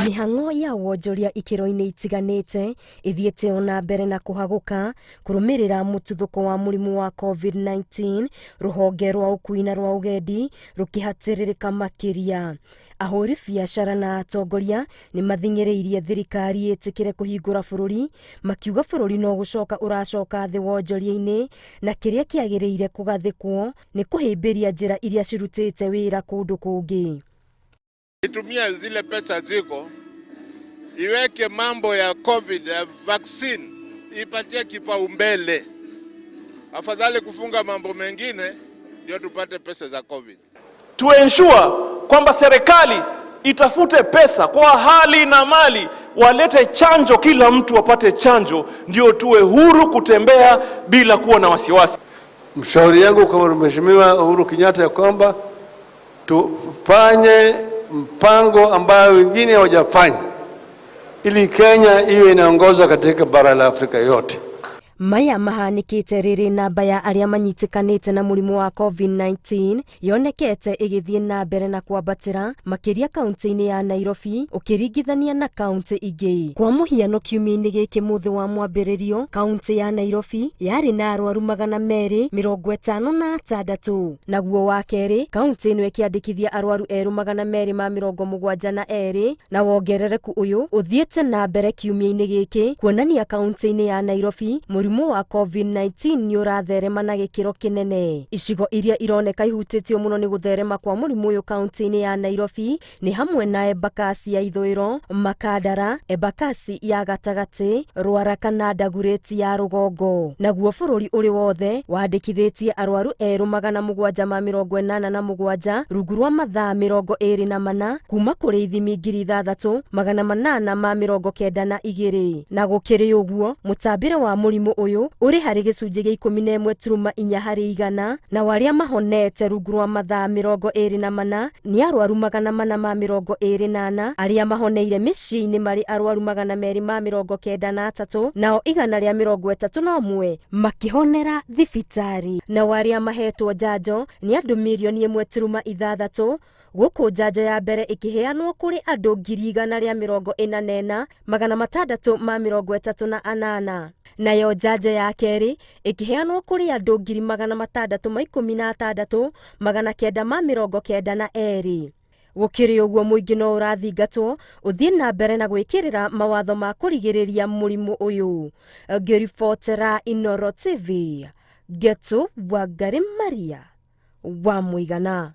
Mĩhang'o ya wonjoria ikĩro-inĩ itiganĩte ĩthiĩte o na mbere na kũhagũka kũrũmĩrĩra mũtuthũko wa mũrimũ wa COVID-19, rũhonge rwa ũkui na rwa ũgendi rũkĩhatĩrĩrĩka makĩria. Ahũri biacara na atongoria nĩ mathing'ĩrĩirie thirikari ĩtĩkĩre kũhingũra bũrũri, makiuga bũrũri no gũcoka ũracoka thĩ wonjoria-inĩ na kĩrĩa kĩagĩrĩire kũgathĩkwo nĩ kũhĩmbĩria njĩra iria cirutĩte wĩra kũndũ kũngĩ. Itumie zile pesa ziko iweke mambo ya COVID ya vaccine ipatie kipaumbele, afadhali kufunga mambo mengine ndio tupate pesa za COVID. To ensure kwamba serikali itafute pesa kwa hali na mali, walete chanjo, kila mtu apate chanjo, ndio tuwe huru kutembea bila kuwa na wasiwasi. Mshauri yangu kwa Mheshimiwa Uhuru Kenyatta ya kwamba tufanye mpango ambayo wengine hawajafanya ili Kenya iwe inaongoza katika bara la Afrika yote. Maya mahanĩkĩte rĩrĩ namba ya arĩa manyitĩkanĩte na mũrimũ wa COVID-19 yonekete ĩgĩthiĩ na mbere na kwambatĩra makĩria kaunti-inĩ ya Nairobi ũkĩringithania na kaunti ingĩ. Kwa mũhiano kiumia-inĩ gĩkĩ mũthĩ wa mwambĩrĩrio kaunti ya Nairobi yarĩ na arwaru 256, naguo wa kerĩ kaunti ĩno ĩkĩandĩkithia arwaru erũ 272, na wongerereku ũyũ ũthiĩte na mbere kiumia-inĩ gĩkĩ kuonania kaunti-inĩ ya Nairobi mũrimũ wa COVID-19 nĩ ũratherema na gĩkĩro kĩnene. Icigo iria ironeka ihutĩtio mũno nĩ gũtherema kwa mũrimũ ũyũ kaunti-inĩ ya Nairobi nĩ hamwe na Embakasi ya ithũĩro, Makandara, Embakasi ya gatagatĩ, Ruaraka na Dagoretti ya rũgongo. Naguo bũrũri ũrĩ wothe wandĩkithĩtie arwaru erũ 787 rungu rwa mathaa 24 kuma kũrĩ ithimi 6892. Na gũkĩrĩ ũguo mũtambĩre wa mũrimũ ũyũ ũrĩ harĩ gĩcunjĩ gĩa 11.4 harĩ igana, na arĩa mahonete rungu rwa mathaa 24 nĩ arwaru 424, arĩa mahoneire mĩciĩ-inĩ marĩ arwaru 293, nao 131 makĩhonera thibitarĩ. Nao arĩa mahetwo njanjo nĩ andũ 1.6 mirioni, gũkũ njanjo ya mbere ĩkĩheanwo kũrĩ andũ 144,638, nayo njanjo ya kerĩ ĩkĩheanwo kũrĩ andũ 616,992. Gũkĩrĩ ũguo mũingĩ no ũrathingatwo ũthiĩ na mbere na gwĩkĩrĩra mawatho ma kũrigĩrĩria mũrimũ ũyũ. Ngĩribotera Inooro TV, Ngetu Wangari Maria wa Mũigana.